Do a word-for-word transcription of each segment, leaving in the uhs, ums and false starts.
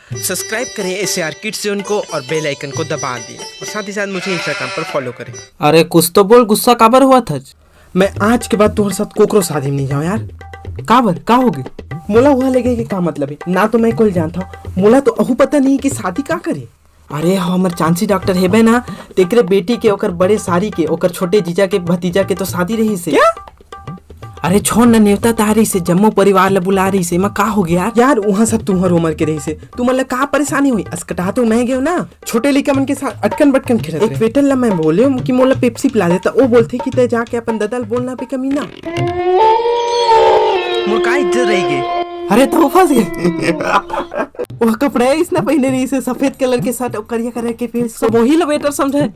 Subscribe करें S R kids जोन को और बेल आइकन को दबा दें और साथ ही साथ मुझे Instagram पर फॉलो करें। अरे कुछ तो बोल, गुस्सा काबर हुआ था? मैं आज के बाद तोहर साथ कोकरो शादी में नहीं जाऊँ यार। काबर, का होगे? मोला वहाँ ले गए के का मतलब है? ना तो मैं कोई जानता हूँ, मोला तो अहू पता नहीं कि शादी का करे। अरे हमर चांसी डॉक्टर हेबे ना, तेकरे बेटी के, ओकर बड़े सारी के, ओकर छोटे जीजा के भतीजा के तो शादी रहिस हे। क्या? अरे छोड़ ना, नेवता त आ रहिस हे, जम्मो परिवार ला बुला रहिस हे, एमा का होगे यार? यार उहाँ सब तुम्हर उमर के रहिस हे, तुमन ला का परेशानी होही? असकटा तो मैं गेंव ना, छोटे लइका मन के साथ अटकन बटकन खेलत एक रहे। वेटर ला मैं बोलेंव कि मोला पेप्सी पिला दे, त ओ बोलथे कि तैं जाके अपन ददा ला बोलना बे कमीना। मोर का इज्जत रहिगे? अरे त फंस गे। वो कपड़ा अइसना पहिने रहिस हे, सफेद कलर के शर्ट अउ करिया कलर के पैंट, सब वही ला वेटर समझे।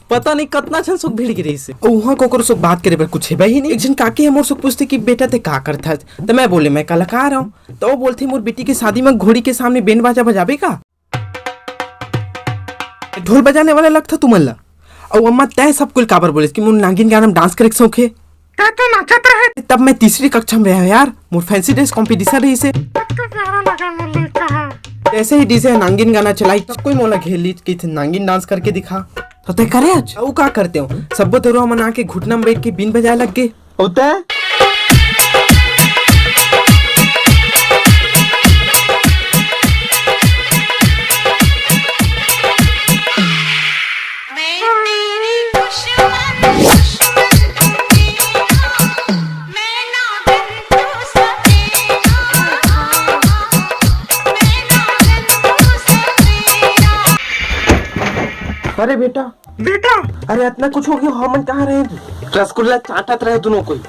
पता नहीं कतना झन सुख भिड़ गे रहिस हे। अउ उहाँ कोकरो सुख बात करे बर कुछ हेबे ही नहीं। एक झन काकी हे मोर सुख पूछथे कि बेटा तैं का करथस? त मैं बोलेंव मैं कलाकार हूँ। त ओ बोलथे मोर बेटी के शादी में घोड़ी के सामने बैंड बाजा बजाबे का? ढोल बजाने वाला लगथा तुमन ला। अउ अम्मा तैं सब कुछ काबर बोलेस कि मोर नागिन गाना में डांस करे के शौक हे? तैं तो नाचत रहे। तब मैं तीसरी कक्षा में रहेंव यार, मोर फैंसी ड्रेस कॉम्पिटिशन रहिस हे। तब तो प्यारा लगा मोर लइका ह। जैसे ही डीजे नागिन गाना चलाइस, सब कोई मोला घेर लिस, कहिथे नागिन डांस करके दिखा। त तैं करे आज? अउ का करतेंव, सब्बो देवरा मन आके घुटना में बैठ के बीन बजाए लग गे। अउ तैं? अरे बेटा, बेटा। अरे अतना कुछ होगे, हमन कहाँ रहे? रसगुल्ला चाटत रहे दुनों कोई।